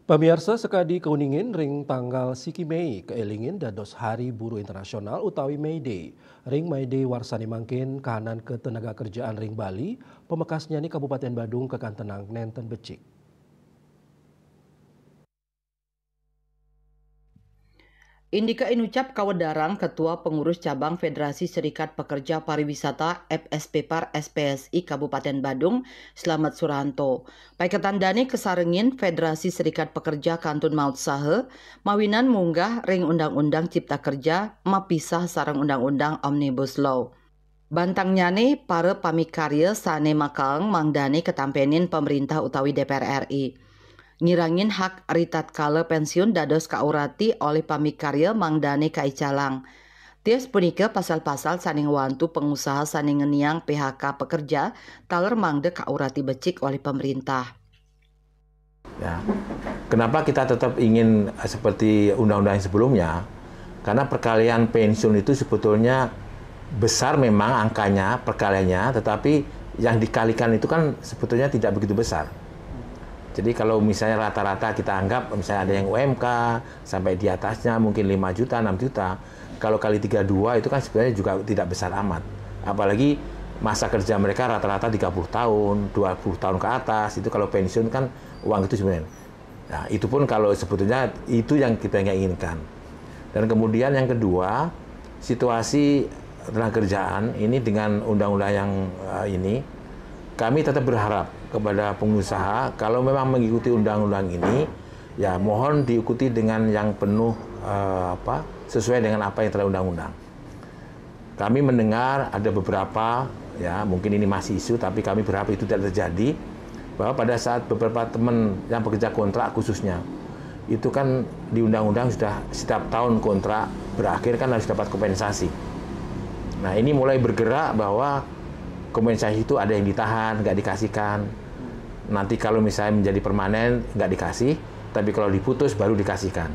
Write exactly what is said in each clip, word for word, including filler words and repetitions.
Pamiarsa sakadi kauningin, ring tanggal siki Mei kaelingin dados Hari Buruh Internasional utawi May Day. Ring May Day warsane mangkin, kahanan ketenaga kerjaan ring Bali, pamekasnyane Kabupaten Badung kakantenang nenten becik. Indika inucap kawedarang Ketua Pengurus Cabang Federasi Serikat Pekerja Pariwisata F S P Par S P S I Kabupaten Badung, Slamet Suranto. Paiketan dane kasarengin Federasi Serikat Pekerja kantun mautsaha mawinan munggah ring Undang-Undang Cipta Kerja mapisah sareng Undang-Undang Omnibus Law. Bantangnyane para pamikarya sane makaeng mangdane katampenin pamerintah utawi D P R R I. Ngirangin hak ritatkala pensiun dados kaurati olih pamikarya mangdane kaicalang. Tios punika pasal-pasal sane ngwantu pangusaha sane ngeniang P H K pekerja taler mangda kaurati becik olih pamerintah. Ya. Kenapa kita tetap ingin seperti undang-undang yang sebelumnya? Karena perkalian pensiun itu sebetulnya besar memang angkanya, perkaliannya, tetapi yang dikalikan itu kan sebetulnya tidak begitu besar. Jadi kalau misalnya rata-rata kita anggap misalnya ada yang U M K sampai di atasnya mungkin lima juta, enam juta, kalau kali tiga dua itu kan sebenarnya juga tidak besar amat. Apalagi masa kerja mereka rata-rata tiga puluh tahun, dua puluh tahun ke atas, itu kalau pensiun kan uang itu sebenarnya. Nah, itu pun kalau sebetulnya itu yang kita nggak inginkan. Dan kemudian yang kedua, situasi tenaga kerjaan ini dengan undang-undang yang uh, ini, kami tetap berharap kepada pengusaha kalau memang mengikuti undang-undang ini, ya mohon diikuti dengan yang penuh uh, apa sesuai dengan apa yang telah undang-undang. Kami mendengar ada beberapa, ya mungkin ini masih isu, tapi kami berharap itu tidak terjadi, bahwa pada saat beberapa teman yang bekerja kontrak khususnya, itu kan di undang-undang sudah setiap tahun kontrak berakhir kan harus dapat kompensasi. Nah, ini mulai bergerak bahwa kompensasi itu ada yang ditahan, nggak dikasihkan. Nanti kalau misalnya menjadi permanen, nggak dikasih, tapi kalau diputus baru dikasihkan.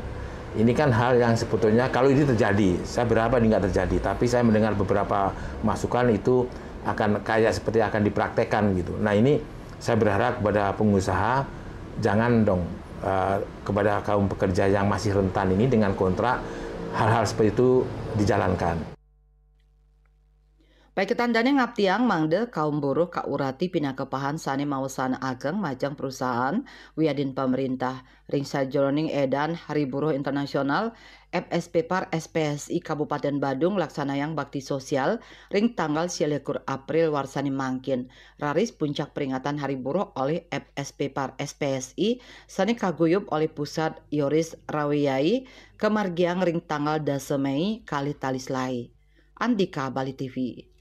Ini kan hal yang sebetulnya kalau ini terjadi, saya berharap ini nggak terjadi, tapi saya mendengar beberapa masukan itu akan kayak seperti akan dipraktekkan gitu. Nah, ini saya berharap kepada pengusaha jangan dong uh, kepada kaum pekerja yang masih rentan ini dengan kontrak hal-hal seperti itu dijalankan. Paiketan dane ngaptiang mangda kaum buruh kaurati pinaka pahan sane maosana ageng majeng perusahaan wiadin pamerintah. Ring sajeroning edan Hari Buruh Internasional, F S P Par S P S I Kabupaten Badung laksanayang bakti sosial ring tanggal sialikur April warsane mangkin. Raris puncak peringatan Hari Buruh olih F S P Par S P S I sane kaguyub olih Pusat Yoris Rawiyai kamargiang ring tanggal dasa Mei kalih tali selae. Andika Bali T V.